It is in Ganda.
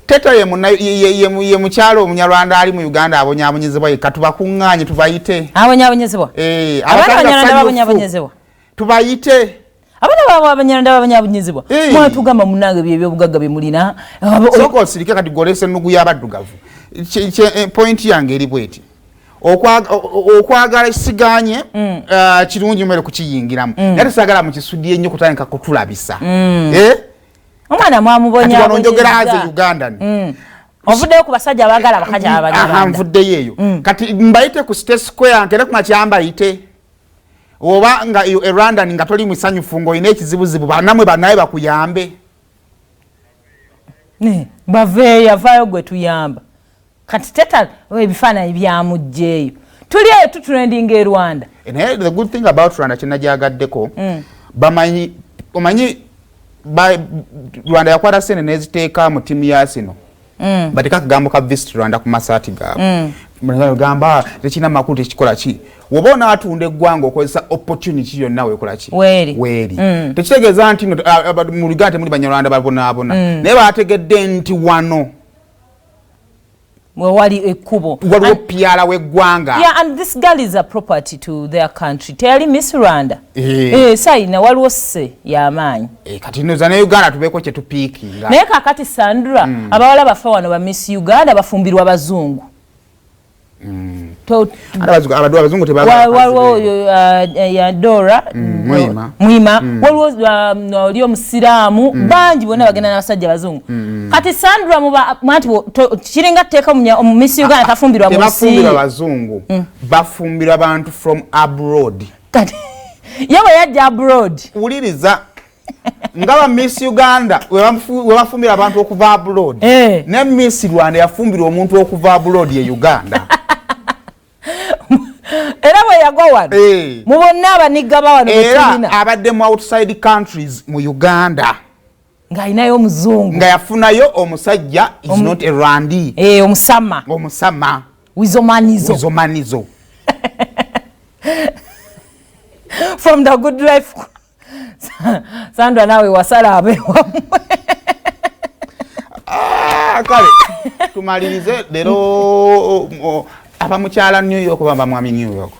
Teta ye mukyalo omunyarwanda ali mu Uganda abonyaabonyezebwa yekka. Tubakuŋŋaanye, tubayite. Abonyaabonyezebwa? Eh, abaana abatali abanyarwanda basanyufu. Babonyaabonyezebwa? Tubayite. Abaana baabwe abanyarwanda babonyaabonyezebwa? Eh. Mwatugamba munange bye ebyobugagga bye mulina. Sooka osirike. Kati golesa ennugu y'abaddugavu. Point yange eri bweti: okwagala siganye, kirungi mwere kukiyingiramu, naye tesaagala mukisuddiye nnyo kutandika kutulabisa. Eh? Omwana Kati wano njogera as a mwamubonyaabonyeza. Ugandan. Ovuddeyo ku basajja abaagala abakazi Aha, abanyarwanda. Nvuddeyo eyo. Kati mbayite ku State Square, nkere ku makya mbayite. Oba nga e Rwandan nga toli musanyufu, ng'olina ekizibuzibu, banamwe banaye bakuyambe. Ne, baveeyo, avaayo gwe tuyamba. Kati Teta ebifaananyi byamugjeeyo, tuli eyo tutrendinga e Rwanda. Naye the good thing about Rwanda, kyenajagaddeko, bamanyi, omanyi Rwanda yakwata sente neziteeka mu ttiimu ya Arsenal, bateeka akagambo ka "Visit Rwanda" ku masaati gaabwe. Gamba tekirina makulu, tekikola ki. Woba onaatunda eggwanga, okozesa opportunity yonna wekola ki? Weeri. Weeri. Tekitegeeza nti no, mu Uganda temuli Banyarwanda babonaabona, naye bategedde nti wano wewali ekkubo. Waliwo pyala w'eggwanga. Yeah, and this girl is a property to their country. Teyali Miss Rwanda? Eh. Eh, sayina waliwo se y'amaanyi. Eh, kati noza ne Uganda tubeeko kyetupiikinga. Naye kakati Sandra, abawala baffe wano ba Miss Uganda bafumbirwa bazungu. Ate abazungu tebaagala bakazi waliwo beeru. oyo, ya Dora Mwima. Mwima. Waliwo oli omusiraamu, bangi bonna bagenda n'abasajja bazungu. Kati Sandra muba anti kiringa tteeka mu Miss Uganda tafumbirwa mu nsi. Tebafumbirwa bazungu, bafumbirwa bantu from abroad. Kati ye bwe yajja abroad? Wuliriza, nga ba Miss Uganda we bafumbira abantu okuva abroad, ne Miss Rwanda yafumbirwa omuntu okuva abroad ye Uganda. Era bwe yagwa wano, mu bonna abanigga ba wano Era betulina, abadde mu outside countries mu Uganda ng'alinayo omuzungu. Nga yafunayo omusajja is not a Rwandi. Eh, omusama. Omusama. Wizomanizo. Wizomanizo. From the good life. Sandra, nawe wasala abewamwe. Ah, kale tumalirize leero. Abamukyala New York oba bamwami New York?